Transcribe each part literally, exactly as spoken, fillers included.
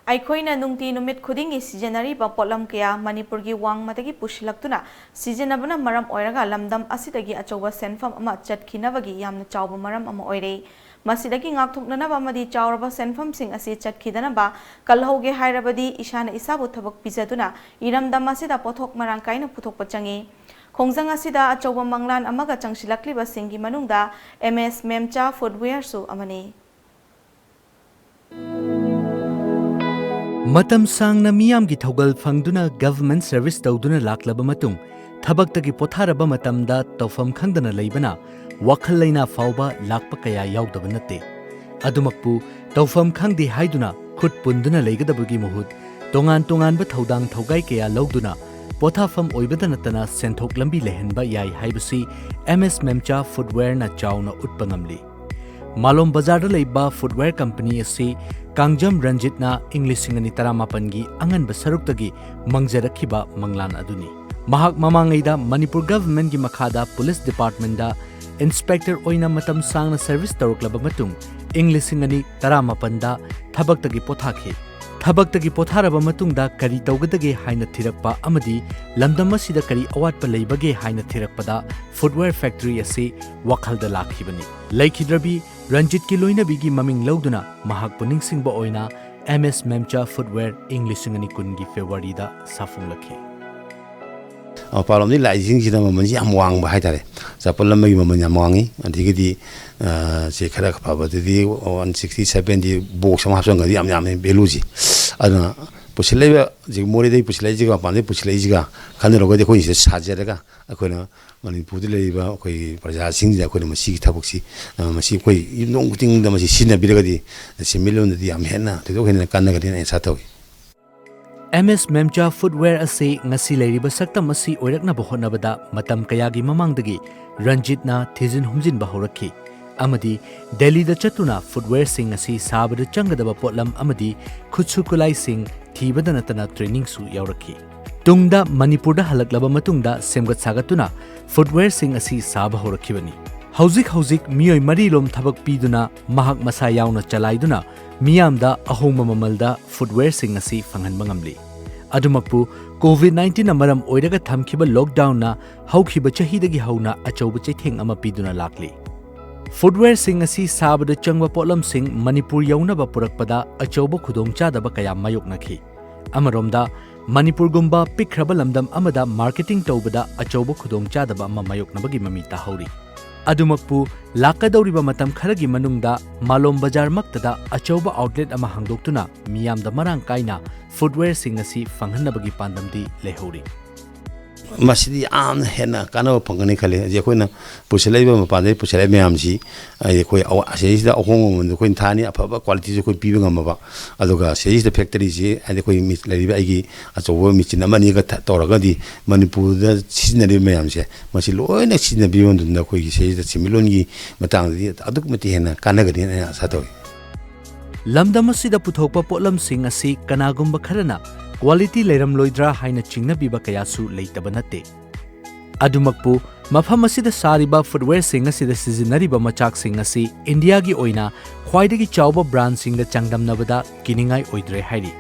ꯑꯩꯈꯣꯏꯅ ꯅꯨꯡꯇꯤ ꯅꯨꯃꯤꯠ ꯈꯨꯗꯤꯡꯒꯤ ꯁꯤꯖꯤꯟꯅꯔꯤꯕ ꯄꯣꯠꯂꯝ ꯀꯌꯥ ꯃꯅꯤꯄꯨꯔꯒꯤ ꯋꯥꯡꯃꯗꯒꯤ ꯄꯨꯁꯤꯜꯂꯛꯇꯨꯅ ꯁꯤꯖꯤꯟꯅꯕꯅ ꯃꯔꯝ ꯑꯣꯏꯔꯒ ꯂꯝꯗꯝ ꯑꯁꯤꯗꯒꯤ ꯑꯆꯧꯕ ꯁꯦꯟꯐꯝ ꯑꯃ ꯆꯠꯈꯤꯅꯕꯒꯤ ꯌꯥꯝꯅ ꯆꯥꯎꯕ ꯃꯔꯝ ꯑꯃ ꯑꯣꯏꯔꯦ꯫ ꯃꯁꯤꯗꯒꯤ ꯉꯥꯛꯊꯣꯛꯅꯅꯕ ꯑꯃꯗꯤ ꯆꯥꯎꯔꯕ ꯁꯦꯟꯐꯝꯁꯤꯡ ꯑꯁꯤ ꯆꯠꯈꯤꯗꯅꯕ ꯀꯜꯍꯧꯒꯦ ꯍꯥꯏꯔꯕꯗꯤ ꯏꯁꯥꯅ ꯏꯁꯥꯕꯨ ꯊꯕꯛ ꯄꯤꯖꯗꯨꯅ ꯏꯔꯝꯗꯝ ꯑꯁꯤꯗ ꯄꯣꯠꯊꯣꯛ ꯃꯔꯥꯡ ꯀꯥꯏꯅ ꯄꯨꯊꯣꯛꯄ ꯆꯪꯏ꯫ ꯈꯣꯡꯖꯪ ꯑꯁꯤꯗ ꯑꯆꯧꯕ ꯃꯪꯂꯥꯟ ꯑꯃꯒ ꯆꯪꯁꯤꯜꯂꯛꯂꯤꯕꯁꯤꯡꯒꯤ ꯃꯅꯨꯡꯗ ꯑꯦꯝ ꯑꯦꯁ ꯃꯦꯝꯆꯥ ꯐꯨꯠꯋꯦꯌꯔꯁꯨ ꯑꯃꯅꯤ꯫ ꯃꯇꯝ ꯁꯥꯡꯅ ꯃꯤꯌꯥꯝꯒꯤ ꯊꯧꯒꯜ ꯐꯪꯗꯨꯅ ꯒꯚꯔꯟꯃꯦꯟꯠ ꯁꯔꯚꯤꯁ ꯇꯧꯗꯨꯅ ꯂꯥꯛꯂꯕ ꯃꯇꯨꯡ, ꯊꯕꯛꯇꯒꯤ ꯄꯣꯊꯥꯔꯕ ꯃꯇꯝꯗ ꯇꯧꯐꯝ ꯈꯪꯗꯅ ꯂꯩꯕꯅ ꯋꯥꯈꯜ ꯂꯩꯅꯥ ꯐꯥꯎꯕ ꯂꯥꯛꯄ ꯀꯌꯥ ꯌꯥꯎꯗꯕ ꯅꯠꯇꯦ꯫ ꯑꯗꯨꯃꯛꯄꯨ ꯇꯧꯐꯝ ꯈꯪꯗꯦ ꯍꯥꯏꯗꯨꯅ ꯈꯨꯠ ꯄꯨꯟꯗꯨꯅ ꯂꯩꯒꯗꯕꯒꯤ ꯃꯍꯨꯠ, ꯇꯣꯉꯥꯟ ꯇꯣꯉꯥꯟꯕ ꯊꯧꯗꯥꯡ ꯊꯧꯒꯥꯏ ꯀꯌꯥ ꯂꯧꯗꯨꯅ ꯄꯣꯊꯥꯐꯝ ꯑꯣꯏꯕꯗ ꯅꯠꯇꯅ ꯁꯦꯟꯊꯣꯛ ꯂꯝꯕꯤ ꯂꯩꯍꯟꯕ ꯌꯥꯏ ꯍꯥꯏꯕꯁꯤ ꯑꯦꯝ ꯑꯦꯁ ꯃꯦꯝꯆꯥ ꯐꯨꯠꯋꯦꯌꯔꯅ ꯆꯥꯎꯅ ꯎꯠꯄ ꯉꯝꯂꯤ꯫ ꯃꯥꯂꯣꯝ ꯕꯖꯥꯔꯗ ꯂꯩꯕ ꯐꯨꯠꯋꯦꯌꯔ ꯀꯝꯄꯅꯤ ꯑꯁꯤ ꯀꯥꯡꯖꯝ ꯔꯟꯖꯤꯠꯅ ꯏꯪ ꯂꯤꯁꯤꯡ ꯑꯅꯤ ꯇꯔꯥꯃꯥꯄꯟꯒꯤ ꯑꯉꯟꯕ ꯁꯔꯨꯛꯇꯒꯤ ꯃꯪꯖꯔꯛꯈꯤꯕ ꯃꯪꯂꯥꯟ ꯑꯗꯨꯅꯤ꯫ ꯃꯍꯥꯛ ꯃꯃꯥꯡꯉꯩꯗ ꯃꯅꯤꯄꯨꯔ ꯒꯚꯔꯟꯃꯦꯟꯠꯀꯤ ꯃꯈꯥꯗ ꯄꯨꯂꯤꯁ ꯗꯤꯄꯥꯔꯠꯃꯦꯟꯠꯗ ꯏꯟꯁꯄꯦꯛꯇꯔ ꯑꯣꯏꯅ ꯃꯇꯝ ꯁꯥꯡꯅ ꯁꯔꯚꯤꯁ ꯇꯧꯔꯛꯂꯕ ꯃꯇꯨꯡ, ꯏꯪ ꯂꯤꯁꯤꯡ ꯑꯅꯤ ꯇꯔꯥꯃꯥꯄꯟꯗ ꯊꯕꯛꯇꯒꯤ ꯄꯣꯊꯥꯈꯤ꯫ ꯊꯕꯛꯇꯒꯤ ꯄꯣꯊꯥꯔꯕ ꯃꯇꯨꯡꯗ ꯀꯔꯤ ꯇꯧꯒꯗꯒꯦ ꯍꯥꯏꯅ ꯊꯤꯔꯛꯄ ꯑꯃꯗꯤ ꯂꯝꯗꯝ ꯑꯁꯤꯗ ꯀꯔꯤ ꯑꯋꯥꯠꯄ ꯂꯩꯕꯒꯦ ꯍꯥꯏꯅ ꯊꯤꯔꯛꯄꯗ ꯐꯨꯠꯋꯦꯌꯔ ꯐꯦꯛꯇꯔꯤ ꯑꯁꯤ ꯋꯥꯈꯜꯗ ꯂꯥꯛꯈꯤꯕꯅꯤ꯫ ꯂꯩꯈꯤꯗ꯭ꯔꯕꯤ ꯔꯟꯖꯤꯠꯀꯤ ꯂꯣꯏꯅꯕꯤꯒꯤ ꯃꯃꯤꯡ ꯂꯧꯗꯨꯅ ꯃꯍꯥꯛꯄꯨ ꯅꯤꯡꯁꯤꯡꯕ ꯑꯣꯏꯅ ꯑꯦꯝ ꯑꯦꯁ ꯃꯦꯝꯆꯥ ꯐꯨꯠꯋꯦꯌꯔ ꯏꯪ ꯂꯤꯁꯤꯡ ꯑꯅꯤ ꯀꯨꯟꯒꯤ ꯐꯦꯕ꯭ꯔꯨꯋꯥꯔꯤꯗ ꯁꯥꯐꯣꯡꯂꯛꯈꯤ꯫ ꯃꯄꯥꯟꯂꯣꯝꯗꯒꯤ ꯂꯥꯛꯏꯁꯤꯡꯁꯤꯅ ꯃꯃꯜꯁꯤ ꯌꯥꯝ ꯋꯥꯡꯕ ꯍꯥꯏꯇꯥꯔꯦ꯫ ꯆꯄꯜ ꯑꯃꯒꯤ ꯃꯃꯜ ꯌꯥꯝ ꯋꯥꯡꯉꯤ꯫ ꯑꯗꯒꯤꯗꯤ, ꯑ, ꯁꯤ ꯈꯔ ꯐꯕꯗꯨꯗꯤ ꯋꯥꯟ ꯁꯤꯛꯁꯇꯤ, ꯁꯚꯦꯟꯇꯤ, ꯕꯣꯛꯁ ꯑꯃ ꯍꯥꯞꯆꯤꯟꯈ꯭ꯔꯗꯤ ꯌꯥꯝ ꯌꯥꯝꯃꯦ ꯚꯦꯂꯨꯁꯤ꯫ ꯑꯗꯨꯅ ꯄꯨꯁꯤꯜꯂꯛꯏꯕ, ꯍꯧꯖꯤꯛ ꯃꯣꯔꯦꯗꯒꯤ ꯄꯨꯁꯤꯜꯂꯛꯏꯁꯤꯒ, ꯃꯄꯥꯟꯗꯒꯤ ꯄꯨꯁꯤꯜꯂꯛꯏꯁꯤꯒ ꯈꯟꯅꯔꯨꯔꯒꯗꯤ ꯑꯩꯈꯣꯏꯅ ꯁꯤꯗ ꯁꯥꯖꯔꯒ ꯑꯩꯈꯣꯏꯅ ꯃꯅꯤꯄꯨꯔꯗ ꯂꯩꯔꯤꯕ ꯑꯩꯈꯣꯏꯒꯤ ꯄ꯭ꯔꯖꯥꯁꯤꯡꯁꯤꯗ ꯑꯩꯈꯣꯏꯅ ꯃꯁꯤꯒꯤ ꯊꯕꯛꯁꯤ, ꯑ, ꯃꯁꯤ ꯑꯩꯈꯣꯏ ꯌꯨꯝꯊꯣꯡ ꯈꯨꯗꯤꯡꯗ ꯃꯁꯤ ꯁꯤꯖꯤꯟꯅꯕꯤꯔꯒꯗꯤ ꯁꯦꯟꯃꯤꯠꯂꯣꯟꯗꯗꯤ ꯌꯥꯝ ꯍꯦꯟꯅ ꯊꯣꯏꯗꯣꯛ ꯍꯦꯟꯅ ꯀꯥꯟꯅꯒꯅꯤ ꯍꯥꯏꯅ ꯑꯦꯁꯥ ꯇꯧꯏ꯫ ꯑꯦꯝ ꯑꯦꯁ ꯃꯦꯝꯆꯥ ꯐꯨꯠꯋꯦꯌꯔ ꯑꯁꯤ ꯉꯁꯤ ꯂꯩꯔꯤꯕ ꯁꯛꯇꯝ ꯑꯁꯤ ꯑꯣꯏꯔꯛꯅꯕ ꯍꯣꯠꯅꯕꯗ ꯃꯇꯝ ꯀꯌꯥꯒꯤ ꯃꯃꯥꯡꯗꯒꯤ ꯔꯟꯖꯤꯠꯅ ꯊꯤꯖꯤꯟ ꯍꯨꯝꯖꯤꯟꯕ ꯍꯧꯔꯛꯈꯤ ꯑꯃꯗꯤ ꯗꯦꯜꯂꯤꯗ ꯆꯠꯇꯨꯅ ꯐꯨꯠꯋꯦꯌꯔꯁꯤꯡ ꯑꯁꯤ ꯁꯥꯕꯗ ꯆꯪꯒꯗꯕ ꯄꯣꯠꯂꯝ ꯑꯃꯗꯤ ꯈꯨꯠꯁꯨ ꯈꯨꯠꯂꯥꯏꯁꯤꯡ ꯊꯤꯕꯗ ꯅꯠꯇꯅ ꯇ꯭ꯔꯦꯅꯤꯡꯁꯨ ꯌꯥꯎꯔꯛꯈꯤ꯫ ꯇꯨꯡꯗ ꯃꯅꯤꯄꯨꯔꯗ ꯍꯜꯂꯛꯂꯕ ꯃꯇꯨꯡꯗ ꯁꯦꯝꯒꯠ ꯁꯥꯒꯠꯇꯨꯅ ꯐꯨꯠꯋꯦꯌꯔꯁꯤꯡ ꯑꯁꯤ ꯁꯥꯕ ꯍꯧꯔꯛꯈꯤꯕꯅꯤ꯫ ꯍꯧꯖꯤꯛ ꯍꯧꯖꯤꯛ ꯃꯤꯑꯣꯏ ꯃꯔꯤꯔꯣꯝ ꯊꯕꯛ ꯄꯤꯗꯨꯅ ꯃꯍꯥꯛ ꯃꯁꯥ ꯌꯥꯎꯅ ꯆꯂꯥꯏꯗꯨꯅ ꯃꯤꯌꯥꯝꯗ ꯑꯍꯣꯡꯕ ꯃꯃꯜꯗ ꯐꯨꯠꯋꯦꯌꯔꯁꯤꯡ ꯑꯁꯤ ꯐꯪꯍꯟꯕ ꯉꯝꯂꯤ꯫ ꯑꯗꯨꯃꯛꯄꯨ ꯀꯣꯚꯤꯗ ꯅꯥꯏꯟꯇꯤꯟꯅ ꯃꯔꯝ ꯑꯣꯏꯔꯒ ꯊꯝꯈꯤꯕ ꯂꯣꯛꯗꯥꯎꯟꯅ ꯍꯧꯈꯤꯕ ꯆꯍꯤꯗꯒꯤ ꯍꯧꯅ ꯑꯆꯧꯕ ꯆꯩꯊꯦꯡ ꯑꯃ ꯄꯤꯗꯨꯅ ꯂꯥꯛꯂꯤ꯫ ꯐꯨꯠꯋꯦꯌꯔꯁꯤꯡ ꯑꯁꯤ ꯁꯥꯕꯗ ꯆꯪꯕ ꯄꯣꯠꯂꯝꯁꯤꯡ ꯃꯅꯤꯄꯨꯔ ꯌꯧꯅꯕ ꯄꯨꯔꯛꯄꯗ ꯑꯆꯧꯕ ꯈꯨꯗꯣꯡꯆꯥꯗꯕ ꯀꯌꯥ ꯃꯥꯌꯣꯛꯅꯈꯤ꯫ ꯑꯃꯔꯣꯝꯗ, ꯃꯅꯤꯄꯨꯔꯒꯨꯝꯕ ꯄꯤꯛꯈ꯭ꯔꯕ ꯂꯝꯗꯝ ꯑꯃꯗ ꯃꯥꯔꯀꯦꯇꯤꯡ ꯇꯧꯕꯗ ꯑꯆꯧꯕ ꯈꯨꯗꯣꯡꯆꯥꯗꯕ ꯑꯃ ꯃꯥꯌꯣꯛꯅꯕꯒꯤ ꯃꯃꯤ ꯇꯥꯍꯧꯔꯤ꯫ ꯑꯗꯨꯃꯛꯄꯨ, ꯂꯥꯛꯀꯗꯧꯔꯤꯕ ꯃꯇꯝ ꯈꯔꯒꯤ ꯃꯅꯨꯡꯗ ꯃꯥꯂꯣꯝ ꯕꯖꯥꯔꯃꯛꯇꯗ ꯑꯆꯧꯕ ꯑꯥꯎꯠꯂꯦꯠ ꯑꯃ ꯍꯥꯡꯗꯣꯛꯇꯨꯅ ꯃꯤꯌꯥꯝꯗ ꯃꯔꯥꯡ ꯀꯥꯏꯅ ꯐꯨꯠꯋꯦꯌꯔꯁꯤꯡ ꯑꯁꯤ ꯐꯪꯍꯟꯅꯕꯒꯤ ꯄꯥꯟꯗꯝꯗꯤ ꯂꯩꯍꯧꯔꯤ꯫ ꯃꯁꯤꯗꯤ ꯌꯥꯝꯅ ꯍꯦꯟꯅ ꯀꯥꯟꯅꯕ ꯐꯪꯒꯅꯤ ꯈꯜꯂꯤ꯫ ꯍꯧꯖꯤꯛ ꯑꯩꯈꯣꯏꯅ ꯄꯨꯁꯤꯜꯂꯛꯏꯕ, ꯃꯄꯥꯟꯗꯒꯤ ꯄꯨꯁꯤꯜꯂꯛꯏꯕ ꯃꯌꯥꯝꯁꯤ, ꯍꯥꯏꯗꯤ ꯑꯩꯈꯣꯏ ꯑꯋꯥ-, ꯑꯁꯤꯗꯩꯁꯤꯗ ꯑꯍꯣꯡꯕ ꯃꯃꯜꯗ ꯑꯩꯈꯣꯏꯅ ꯊꯥꯅꯤ, ꯑꯐꯕ ꯀ꯭ꯋꯥꯂꯤꯇꯤꯁꯨ ꯑꯩꯈꯣꯏ ꯄꯤꯕ ꯉꯝꯃꯕ, ꯑꯗꯨꯒ ꯁꯤꯗꯩꯁꯤꯗ ꯐꯦꯛꯇꯔꯤꯁꯤ, ꯍꯥꯏꯗꯤ ꯑꯩꯈꯣꯏ ꯃꯤ-, ꯂꯩꯔꯤꯕ ꯑꯩꯒꯤ ꯑꯆꯧꯕ ꯃꯦꯆꯤꯟ ꯑꯃ ꯑꯅꯤꯒ ꯊ-, ꯇꯧꯔꯒꯗꯤ ꯃꯅꯤꯄꯨꯔꯗ ꯁꯤꯖꯤꯟꯅꯔꯤꯕ ꯃꯌꯥꯝꯁꯦ, ꯃꯁꯤ ꯂꯣꯏꯅ ꯁꯤꯖꯤꯟꯅꯕꯤꯕ ꯃꯇꯝꯗ ꯑꯩꯈꯣꯏꯒꯤ ꯁꯤꯗꯩꯁꯤꯗ ꯁꯦꯟꯃꯤꯠꯂꯣꯟꯒꯤ ꯃꯇꯥꯡꯗꯗꯤ ꯑꯗꯨꯛꯀꯤ ꯃꯇꯤꯛ ꯍꯦꯟꯅ ꯀꯥꯟꯅꯒꯅꯤ ꯍꯥꯏꯅ ꯑꯥꯁꯥ ꯇꯧꯏ꯫ ꯂꯝꯗꯝ ꯑꯁꯤꯗ ꯄꯨꯊꯣꯛꯄ ꯄꯣꯠꯂꯝꯁꯤꯡ ꯑꯁꯤ ꯀꯅꯥꯒꯨꯝꯕ ꯈꯔꯅ ꯀ꯭ꯋꯥꯂꯤꯇꯤ ꯂꯩꯔꯝꯂꯣꯏꯗ꯭ꯔꯥ ꯍꯥꯏꯅ ꯆꯤꯡꯅꯕꯤꯕ ꯀꯌꯥꯁꯨ ꯂꯩꯇꯕ ꯅꯠꯇꯦ꯫ ꯑꯗꯨꯃꯛꯄꯨ, ꯃꯐꯝ ꯑꯁꯤꯗ ꯁꯥꯔꯤꯕ ꯐꯨꯠꯋꯦꯌꯔꯁꯤꯡ ꯑꯁꯤꯗ ꯁꯤꯖꯤꯟꯅꯔꯤꯕ ꯃꯆꯥꯛꯁꯤꯡ ꯑꯁꯤ ꯏꯟꯗꯤꯌꯥꯒꯤ ꯑꯣꯏꯅ ꯈ꯭ꯋꯥꯏꯗꯒꯤ ꯆꯥꯎꯕ ꯕ꯭ꯔꯥꯟꯗꯁꯤꯡꯒ ꯆꯥꯡꯗꯝꯅꯕꯗ ꯀꯤꯅꯤꯡꯉꯥꯏ ꯑꯣꯏꯗ꯭ꯔꯦ ꯍꯥꯏꯔꯤ꯫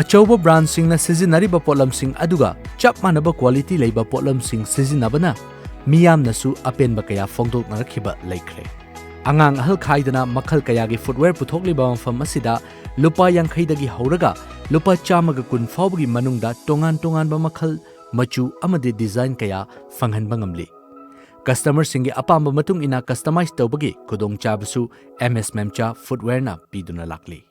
ꯑꯆꯧꯕ ꯕ꯭ꯔꯥꯟꯗꯁꯤꯡꯅ ꯁꯤꯖꯤꯟꯅꯔꯤꯕ ꯄꯣꯠꯂꯝꯁꯤꯡ ꯑꯗꯨꯒ ꯆꯞ ꯃꯥꯟꯅꯕ ꯀ꯭ꯋꯥꯂꯤꯇꯤ ꯂꯩꯕ ꯄꯣꯠꯂꯝꯁꯤꯡ ꯁꯤꯖꯤꯟꯅꯕꯅ ꯃꯤꯌꯥꯝꯅꯁꯨ ꯑꯄꯦꯟꯕ ꯀꯌꯥ ꯐꯣꯡꯗꯣꯛꯅꯔꯛꯈꯤꯕ ꯂꯩꯈ꯭ꯔꯦ꯫ ꯑꯉꯥꯡ ꯑꯍꯜ ꯈꯥꯏꯗꯅ ꯃꯈꯜ ꯀꯌꯥꯒꯤ ꯐꯨꯠꯋꯦꯌꯔ ꯄꯨꯊꯣꯛꯂꯤꯕ ꯃꯐꯝ ꯑꯁꯤꯗ ꯂꯨꯄꯥ ꯌꯥꯡꯈꯩꯗꯒꯤ ꯍꯧꯔꯒ ꯂꯨꯄꯥ ꯆꯥꯝꯃꯒ ꯀꯨꯟ ꯐꯥꯎꯕꯒꯤ ꯃꯅꯨꯡꯗ ꯇꯣꯉꯥꯟ ꯇꯣꯉꯥꯟꯕ ꯃꯈꯜ, ꯃꯆꯨ ꯑꯃꯗꯤ ꯗꯤꯖꯥꯏꯟ ꯀꯌꯥ ꯐꯪꯍꯟꯕ ꯉꯝꯂꯤ꯫ ꯀꯁꯇꯃꯔꯁꯤꯡꯒꯤ ꯑꯄꯥꯝꯕ ꯃꯇꯨꯡ ꯏꯟꯅ ꯀꯁꯇꯃꯥꯏꯖ ꯇꯧꯕꯒꯤ ꯈꯨꯗꯣꯡꯆꯥꯕꯁꯨ ꯑꯦꯝ ꯑꯦꯁ ꯃꯦꯝꯆꯥ ꯐꯨꯠꯋꯦꯌꯔꯅ ꯄꯤꯗꯨꯅ ꯂꯥꯛꯂꯤ꯫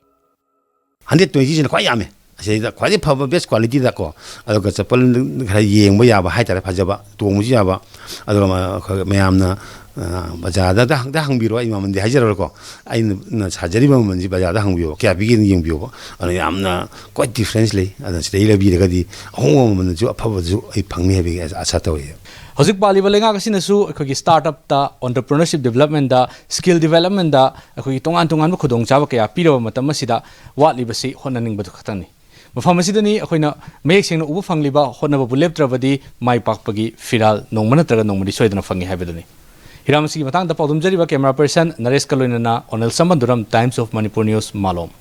ꯍꯟꯗ꯭ꯔꯦꯠ ꯇ꯭ꯋꯦꯟꯇꯤꯁꯤꯅ ꯈ꯭ꯋꯥꯏ ꯌꯥꯝꯃꯦ꯫ ꯑꯁꯤꯗꯩꯗ ꯈ꯭ꯋꯥꯏꯗꯒꯤ ꯐꯕ, ꯕꯦꯁ ꯀ꯭ꯋꯥꯂꯤꯇꯤꯗꯀꯣ, ꯑꯗꯨꯒ ꯆꯄꯜ ꯈꯔ ꯌꯦꯡꯕ ꯌꯥꯕ ꯍꯥꯏꯇꯥꯔꯦ, ꯐꯖꯕ, ꯇꯣꯡꯕꯁꯨ ꯌꯥꯕ, ꯑꯗꯨꯒ ꯃ-, ꯑꯩꯈꯣꯏ ꯃꯌꯥꯝꯅ, ꯑ, ꯕꯖꯥꯔꯗ ꯍꯪꯗ ꯍꯪꯕꯤꯔꯣ, ꯑꯩ ꯃꯃꯜꯗꯤ ꯍꯥꯏꯖꯔꯔꯣꯏꯀꯣ, ꯑꯩꯅ ꯁꯥꯖꯔꯤꯕ ꯃꯃꯜꯁꯤ ꯕꯖꯥꯔꯗ ꯍꯪꯕꯤꯌꯣ, ꯀꯌꯥ ꯄꯤꯒꯦꯅ ꯌꯦꯡꯕꯤꯌꯣꯕ꯫ ꯑꯗꯨꯅ ꯌꯥꯝꯅ ꯀ꯭ꯋꯥꯏꯠ ꯗꯤꯐ꯭ꯔꯦꯟꯁ ꯂꯩ꯫ ꯑꯗꯨꯅ ꯁꯤꯗꯩ ꯂꯩꯕꯤꯔꯒꯗꯤ ꯑꯍꯣꯡꯕ ꯃꯃꯜꯗꯁꯨ ꯑꯐꯕꯁꯨ ꯑꯩ ꯐꯪꯅꯤ ꯍꯥꯏꯕꯒꯤ ꯑꯥꯁꯥ ꯇꯧꯏ꯫ ꯍꯧꯖꯤꯛ ꯄꯥꯜꯂꯤꯕ ꯂꯩꯉꯥꯛ ꯑꯁꯤꯅꯁꯨ ꯑꯩꯈꯣꯏꯒꯤ ꯁ꯭ꯇꯥꯔꯠ ꯑꯞꯇ, ꯑꯣꯟꯇꯔꯄ꯭ꯔꯤꯅꯔꯁꯤꯞ ꯗꯤꯕꯦꯂꯞꯃꯦꯟꯗ, ꯁ꯭ꯀꯤꯜ ꯗꯤꯕꯦꯂꯞꯃꯦꯟꯗ ꯑꯩꯈꯣꯏꯒꯤ ꯇꯣꯉꯥꯟ ꯇꯣꯉꯥꯟꯕ ꯈꯨꯗꯣꯡꯆꯥꯕ ꯀꯌꯥ ꯄꯤꯔꯕ ꯃꯇꯝ ꯑꯁꯤꯗ ꯋꯥꯠꯂꯤꯕꯁꯤ ꯍꯣꯠꯅꯅꯤꯡꯕꯗꯨ ꯈꯛꯇꯪꯅꯤ꯫ ꯃꯐꯝ ꯑꯁꯤꯗꯅꯤ ꯑꯩꯈꯣꯏꯅ ꯃꯌꯦꯛ ꯁꯦꯡꯅ ꯎꯕ ꯐꯪꯂꯤꯕ, ꯍꯣꯠꯅꯕꯕꯨ ꯂꯦꯞꯇ꯭ꯔꯕꯗꯤ ꯃꯥꯏ ꯄꯥꯛꯄꯒꯤ ꯐꯤꯔꯥꯜ ꯅꯣꯡꯃ ꯅꯠꯇ꯭ꯔꯒ ꯅꯣꯡꯃꯗꯤ ꯁꯣꯏꯗꯅ ꯐꯪꯏ ꯍꯥꯏꯕꯗꯨꯅꯤ꯫ ꯍꯤꯔꯝ ꯑꯁꯤꯒꯤ ꯃꯇꯥꯡꯗ ꯄꯥꯎꯗꯝꯖꯔꯤꯕ camera person ꯅꯔꯦꯁꯀ ꯂꯣꯏꯅꯅ ꯑꯣꯅꯤꯜ ꯁꯝꯕꯟꯗꯨꯔꯝ, Times of Manipur News, Malom.